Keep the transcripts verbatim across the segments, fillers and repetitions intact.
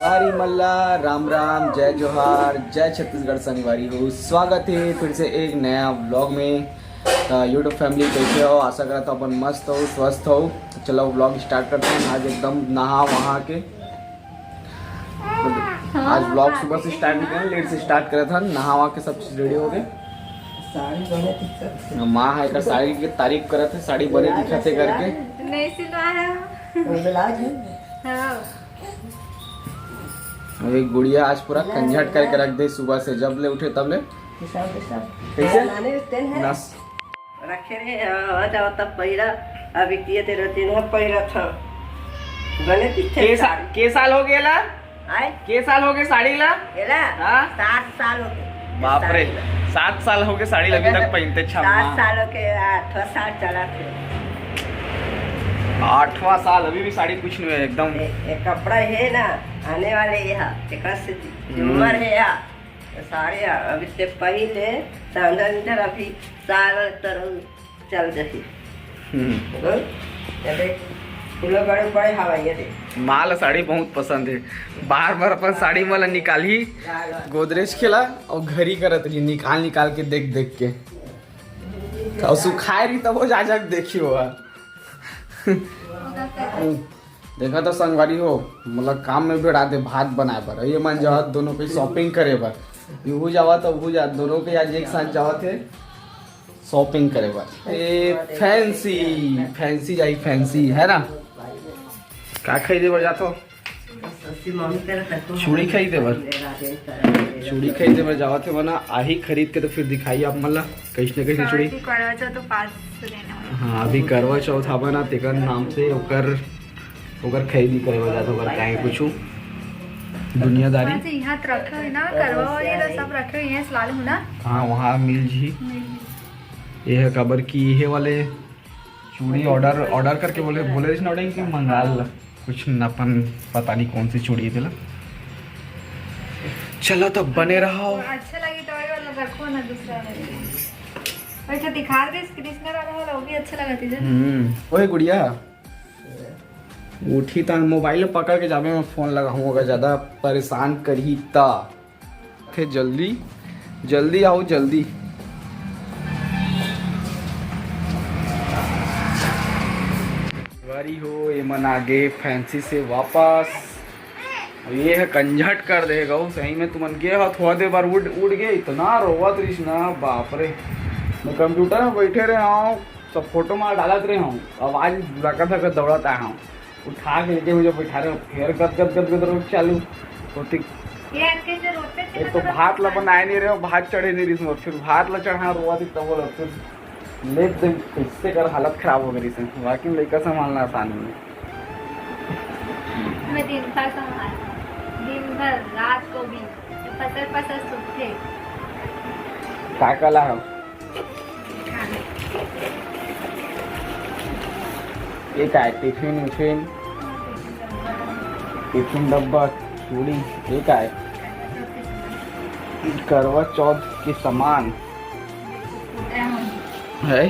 संगवारी मन ला राम राम, जय जोहार, जय छत्तीसगढ़ संगवारी हो। स्वागत है फिर से एक नया व्लॉग में। तो YouTube फैमिली कैसे हो? आशा करता हूँ अपन मस्त हो, स्वस्थ हो। तो चलो व्लॉग स्टार्ट करते हैं। आज एकदम नहा वहा के, आज व्लॉग सुबह से स्टार्ट नहीं करना, लेट से स्टार्ट करे था। नहा वहा के सब चीज रेडी हो गए। साड़ी बने दिखत हे। माँ है का साड़ी की तारीफ करत है, साड़ी बने दिखत है करके। नहीं सिलवा है। वो ब्लाउज है। हाँ। अभी गुड़िया आज पूरा कंझट करके रख दे सुबह से, जब ले उठे तब ले। कैसे? नस। रखे रहे, हाँ, जाओ तब पहिरा। अभी किए तेरे दिन हम पहिरा था। बने पीछे के सा-, साड़ी। के साल हो गया ला? आय? के साल हो गए साड़ी ला? एला? हाँ? सात साल हो गए। बाप रे, साड़ी ला। सात साल हो गए साड़ी ला अभी तक पहनते छा सात माँ। साल हो गए, आठवां साल चला थे। आठवां साल, अभी भी साड़ी कुछ नहीं है एकदम। ए, ए, कपड़ा है ना, आने वाले यहाँ, एक से हम्म। उम्र है यहाँ, तो साड़ी आ, अभी से पहले, तो अंदर अंदर अभी साल तर चल जही। हम्म। हम्म? ये देख, फूलो बड़े बड़े हवा, ये देख। माँ ला साड़ी बहुत पसंद है, बार बार अपन साड़ी मन ला निकालही, गोदरेज के ला और घरी करत रही, निकाल निकाल के देख देख के। और सुखाए रही तब वो जा जा के देखी हुआ। देखा तो संगवारी हो, मतलब काम में भिड़ा दे भात बनाए बर, ये मन जावत दोनों के शॉपिंग करे बर, यहू जावत अहू जावत, दोनों के आज एक साथ जावत है शॉपिंग करे बर। ए फैंसी, फैंसी जाई फैंसी, है ना? का खरीदे बर जाथो? चूड़ी खरीदे बर, चूड़ी खरीदे बर जावत है वरना आही खरीद के तो फिर दिखाई आप मन ला कैसने कैसने चूड़ी। करवा चौथ तो पास से लेना है। हाँ, अभी करवा चौथ आवा ना, तेकर नाम से ओकर, ओकर खरीदी करे बर जाथो, ओकर काहे कुछ दुनियादारी। अच्छा, यहाँ तो रखे हुए ना, करवा वाली तो सब रखे हुए हैं, सलाल हूँ ना। हाँ, वहाँ मिल जी। मिल जी। ये है काबर की ये वाले चूड़ी ऑर्डर, ऑर्डर करके बोले, बोले रहिस ना ऑर्डर कि मंगा ला। कुछ न अपन पता नहीं कौन सी चूड़ी है तेला। चलो तो बने रहो। अच्छा लगे तो वही वाला रखो ना, दूसरा वाला। वही तो दिखा दे, कृष्णा वाला वाला, वो भी अच्छा लगा तुझे। हम्म, ओए गुड़िया, उठी त मोबाइल पकड़ के जाबे, मैं फोन लगाहूँ, अगर ज्यादा परेशान करही त। थे जल्दी, जल्दी आओ, जल्दी। बारी हो, ये मन आगे फैंसी से वापस। ये है कंझट कर दे गऊ, सही में तुमन गे हो, थोड़ा देर बार उड़, उड़ गए, इतना रोवत रहिस ना, बाप रे। मैं कंप्यूटर में बैठे रहे हूँ, सब फोटो मार डालत रहे हूँ, आवाज लकत लकत दौड़त आए हूँ। उठा के लेके मुझे बैठा रहे हो, फिर गद गद गद गद रोज चालू होती। ये आज कैसे रोते थे एक तो ना, भात ला बनाए नहीं रहे हो, भात चढ़े नहीं रही, फिर भात ला चढ़ा रोवा थी तब बोला, फिर लेट दे कैसे कर हालत खराब हो गई से। वाकई में लड़का संभालना आसान नहीं। मैं दिन भर संभाल, दिन भर रात को भी फसल फसल सूखते। का कला है? ये काय? टिफिन विफिन, टिफिन डब्बा, चूड़ी, ये काय? करवा चौथ के सामान है।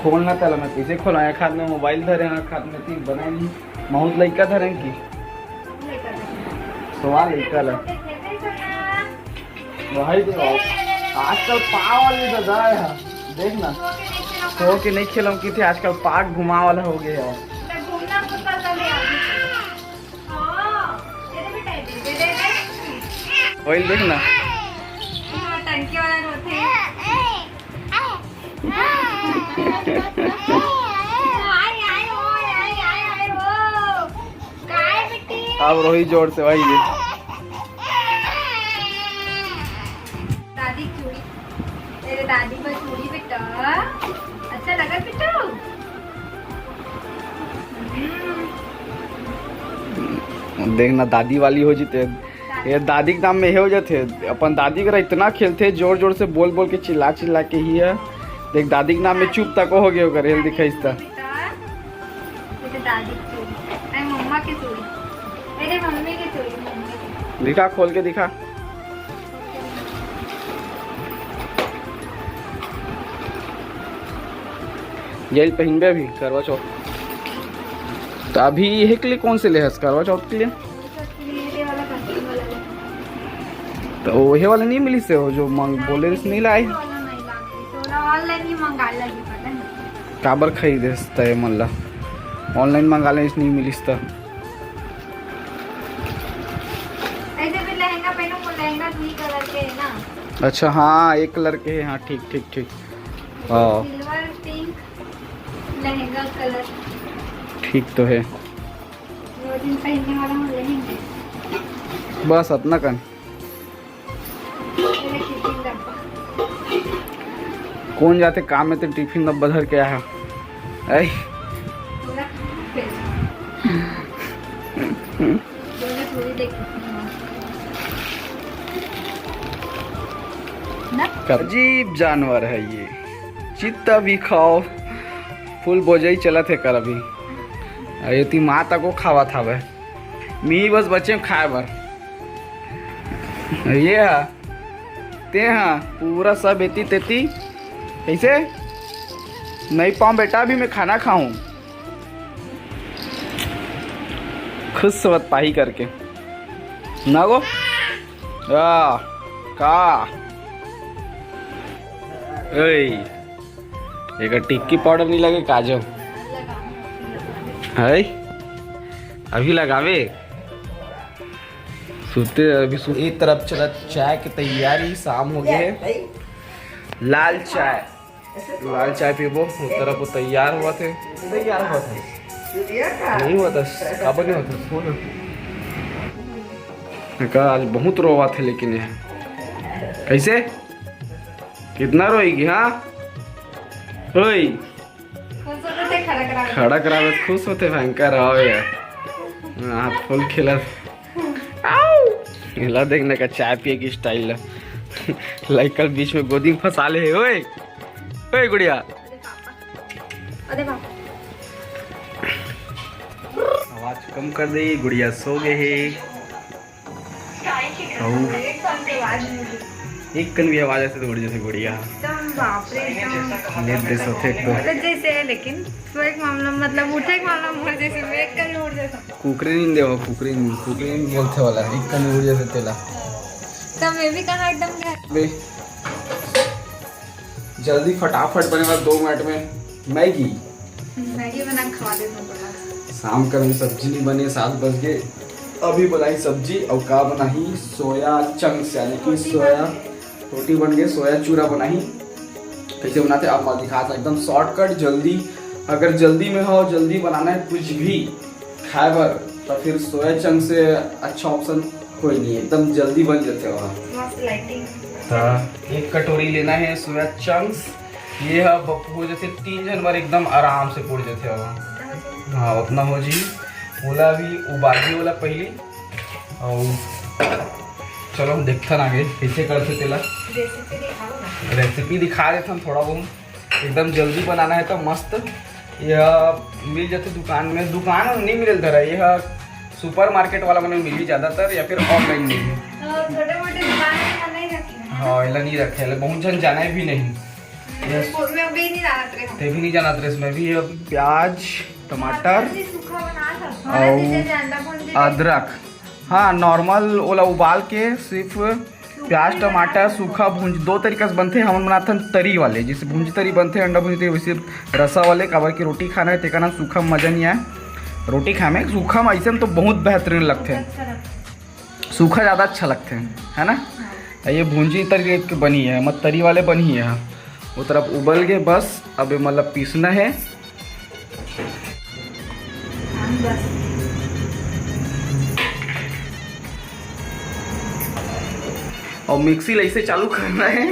खोलना तला मैं कैसे खोला? एक हाथ में मोबाइल धरे, एक हाथ में तीन बनाए नहीं। बहुत लइका धरे की? सवाल लइका ला। वही तो। आजकल पाव वाली तो दरा है। देख ना। सो के नहीं खेलम कि थे, आजकल पाक घुमा वाला हो गया है। वही देख ना। टंकी वाला रोते। अब रोही जोर से भाई ये। दादी की चूड़ी, तेरे दादी को चूड़ी बेटा, अच्छा लगा बेटा? देखना दादी वाली हो जीते। ये दादी के नाम में हे हो जाथे। अपन दादी करा इतना खेलथे, जोर जोर से बोल बोल के, चिल्ला चिल्ला के ही है। देख, दादी के नाम में चुप तक हो गए, ओकर हेल दिखाइस त। ये तो दादी की चूड़ी। अरे मम्मा की चूड़ी। अरे मम्मी की चूड़ी, मम्मी की। दिखा, खोल के दिखा। यही पहनबे अभी करवा चौथ। तो अभी ये के लिए कौन से ले हस करवा चौथ के लिए? तो वही वाला नहीं मिली से, वो जो मांग बोले से नहीं लाए। काबर खरीदे तय मन ला, ऑनलाइन मंगा ले, नहीं मिलिस त। ऐसे भी लहंगा पहनो, वो लहंगा भी कलर के है ना। अच्छा, हाँ, एक कलर के है। हाँ, ठीक, ठीक, ठीक। हाँ। Silver pink lehenga colour. ठीक तो है। दो दिन पहनने वाला हूँ, लेंगे। बस अतना कन। कौन जाथे काम में तो टिफिन डब्बा धर के आया है। ऐ। अजीब जानवर है ये, चित्ता भी खाओ, फुल बोजई चलत है कर अभी। अरे ती माता को खावा था बे, मी बस बचे खाए बर। ये हा, ते हा, पूरा सब एती तेती। कैसे? नहीं पाऊँ बेटा, अभी मैं खाना खाऊं। खुश होत पाही करके। ना गो? आ, का? ओए, एकर टिक्की पाउडर नहीं लगे काजो? है? अभी लगावे? सुते अभी सु-, एक तरफ चला चाय के तैयारी, शाम हो गए है। लाल चाय, लाल चाय पीबो। उस तरफ वो तैयार हुआ थे, तैयार हुआ था, नहीं हुआ था, काबर नहीं हुआ था, सुन। का आज बहुत रोवा थे, लेकिन ये कैसे, कितना रोएगी? हाँ, रोई। खुश होते थे, खड़क रहा। खड़क रहा, खुश होते, भयंकर रहो यार। हाथ फुल खेला। आऊ! एला देखना का चाय पिए की स्टाइल ला। लइका बीच में गोदी में फंसा ले हे। ओए, ओए गुड़िया। अरे पापा। आवाज कम कर दे, गुड़िया सो गए हे। अऊ एक कन भी आवाज ऐसे तो गुड़िया से गुड़िया। एकदम बाप रे, एकदम। लेट दे सोते एक तो। तो जैसे है, लेकिन सोए के मामला, मतलब उठे के मामला मोर जैसे, मैं एक कन उठ जाता। कुकरी नींद देवा, कुकरी नींद, कुकरी नींद बोलते वाला है, एक कन उठ जाते तेला। तब मैं भी कहा एकदम घर। बे, जल्दी फटाफट बने वाला दो मिनट में मैगी। मैगी बना के खवा देता हूँ बड़ा। शाम का भी सब्जी नहीं बने, सात बज गए। अभी बनाई सब्जी और का बनाही, सोया चंक्स, यानी कि सोया रोटी बन गए, सोया चूरा बनाही। कैसे बनाते आप दिखाता, एकदम शॉर्टकट, जल्दी। अगर जल्दी में हो, जल्दी बनाना है कुछ भी खाए बर, तो फिर सोया चंक्स से अच्छा ऑप्शन कोई नहीं है, एकदम जल्दी बन जाते हो। मस्त लाइटिंग। हाँ, एक कटोरी लेना है सोया चंक्स। ये ह ब-, हो जाते तीन जन बर एकदम आराम से पुड़ जाते हो। हाँ, उतना हो जी। ओला भी उबालिए ओला पहली। और चलो हम देखथन आगे कैसे करथे तेला। रेसिपी दिखाओ ना। रेसिपी दिखा देथन थोड़ा बहुत। एकदम जल्दी बनाना है तो मस्त। यह मिल जाते दुकान में, दुकान में नहीं मिले धरा, यह सुपर मार्केट वाला मन में मिली ज़्यादातर, या फिर ऑनलाइन मिली। हाँ, छोटे मोटे दुकान में यहाँ नहीं रखे हैं। हाँ, एला नहीं रखे, एला बहुत जन जाना भी नहीं। यस। मैं भी नहीं जानत रहे हूँ। ते भी नहीं जानत रहे, मैं भी। ये प्याज, टमाटर ऐसे सूखा बना सकते हैं। और जैसे अंडा भूंजी। अदरक। हाँ, नॉर्मल ओला उबाल के सिर्फ प्याज, टमाटर, सूखा भूंज, दो तरीका से बनथे। हमन बनाथन तरी वाले, जैसे भूंजी तरी बनथे, अंडा भूंजी तरी, वैसे रसा वाले, काबर कि रोटी खाना है, तेका नाम सूखा मजा नहीं आए। रोटी खाए में सूखा में ऐसे में तो बहुत बेहतरीन लगथे। अच्छा लगता है। सूखा ज़्यादा अच्छा लगथे, है ना? हाँ। ये भूंजी तरी के बनी है, मत तरी वाले बनी है। वो तरफ उबल गए, बस अब ये मतलब पीसना है। और मिक्सी ला ऐसे चालू करना है,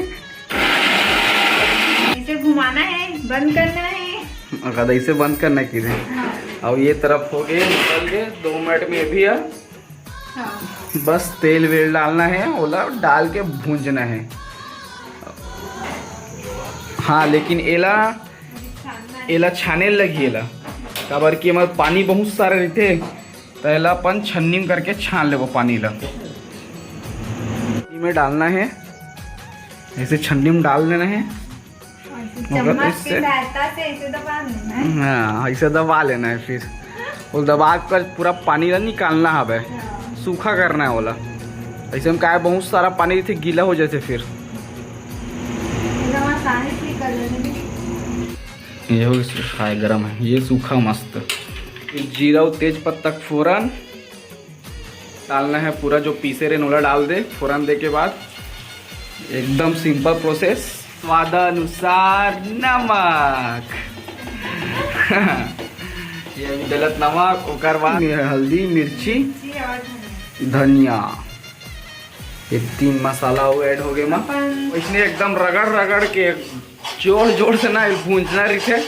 इसे घुमाना है, बंद करना है। अगर ऐसे बंद करना है कि रे। हाँ। और ये तरफ हो गए, निकल गए, दो मिनट में ये भी है। हाँ। बस तेल वेल डालना है, ओला डाल के भूंजना है। हाँ, लेकिन एला, एला छाने लगी एला, काबर कि एमा पानी बहुत सारा रहते, तो एला अपन छन्नी में करके छान लेबो पानी ला। में डालना है, ऐसे छन्नी में डाल देना है। और फिर मगर चम्मच की इससे सहायता से इसे दबा लेना है। हाँ, इसे दबा लेना है फिर। वो दबा कर पूरा पानी ला निकालना हवे, सूखा करना है ओला। ऐसे में काय बहुत सारा पानी रहिथे, गीला हो जाथे फिर। एकदम आसानी से कर लेंगे। ये हो गया सूखा है, गरम है, ये सूखा मस्त। जीरा और तेज पत्ता का फोरन डालना है, पूरा जो पीसे रहे ओला डाल दे फोरन दे के बाद। एकदम सिंपल प्रोसेस। स्वाद अनुसार नमक। ये अभी डलत नमक, ओकर बाद हल्दी, मिर्ची, जी, और धनिया। धनिया, ये तीन मसाला वो ऐड हो गए मा। इसने एकदम रगड़ रगड़ के, जोर जोर से ना भूंजना रहिथे।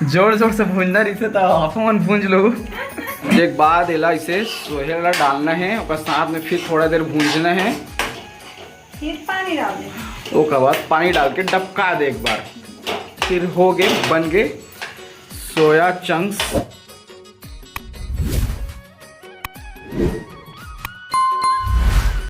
जोर जोर से भूंजना रहिथे, तो आप मन भूंज लो। एक बाद एला इसे सोहेल ला डालना है, ओकर साथ में फिर थोड़ा देर भूंजना है। फिर पानी डाल देंगे। ओकर बाद पानी डाल के डबका दे एक बार। फिर हो गए, बन गए सोया चंक्स।